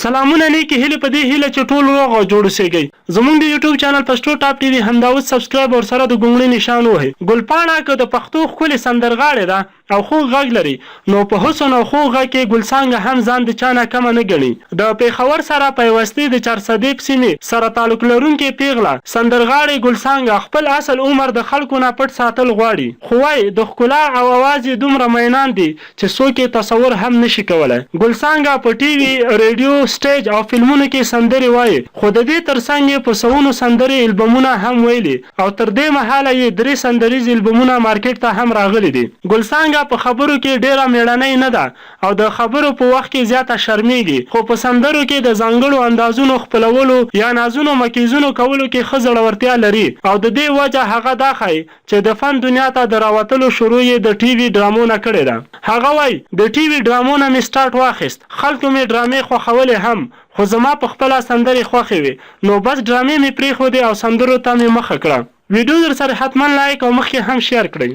سلامونه نیکې هیلې په دې هیله چې ټول روغ او جوړ اوسیږئ. زمونږ د یوټیوب چینل پښتو ټاپ ټي وي همدا اوس سبسکرایب او ورسره د ګونګړي نشان ووهئ. ګلپاڼه که د پښتو ښکلې سندرغاړې ده او خوږ غږ لري نو په حسن او خوږ غږ کې ګل څانګه هم ځان د چا نه کمه نه ګڼي. د پېښور سره پیوستې د چارسدې په سیمې سره تعلق لرونکې پېغله سندرغاړې ګل څانګه خپل اصل عمر د خلکو نه پټ ساتل غواړي خو وايي د ښکلا او اواز یې دومره مینان دي چې څوک یې تصور هم نه شي کولای. ګل څانګه په ټي وي، رېډیو، سټېج او فلمونو کې سندرې وايي، خو د دې تر څنګ یې په سوونو سندرې البمونه هم ویلي او تر دې مهاله یې درې سندریز البمونه مارکېټ ته هم راغلي دي. ګل څانګه په خبرو کې ډېره مېړنۍ نه ده او د خبرو په وخت کې زیاته شرمېږي، خو په سندرو کې د ځانګړو اندازونو خپلولو یا نازونو مکیزونو کولو کې ښه زړورتیا لري او د دې وجه هغه دا ښايي چې د فن دنیا ته د راوتلو شروع یې د ټي وي ډرامو نه کړې ده. هغه وايي، د ټي وي ډرامو نه مې سټارټ واخیست، خلکو مې ډرامې خوښولې هم، خو زما په خپله سندرې خوښې وې، نو بس ډرامې مې پرېښودې او سندرو ته مې مخه کړه. ویډیو درسره حتما لایک او مخکې هم شیر کړئ.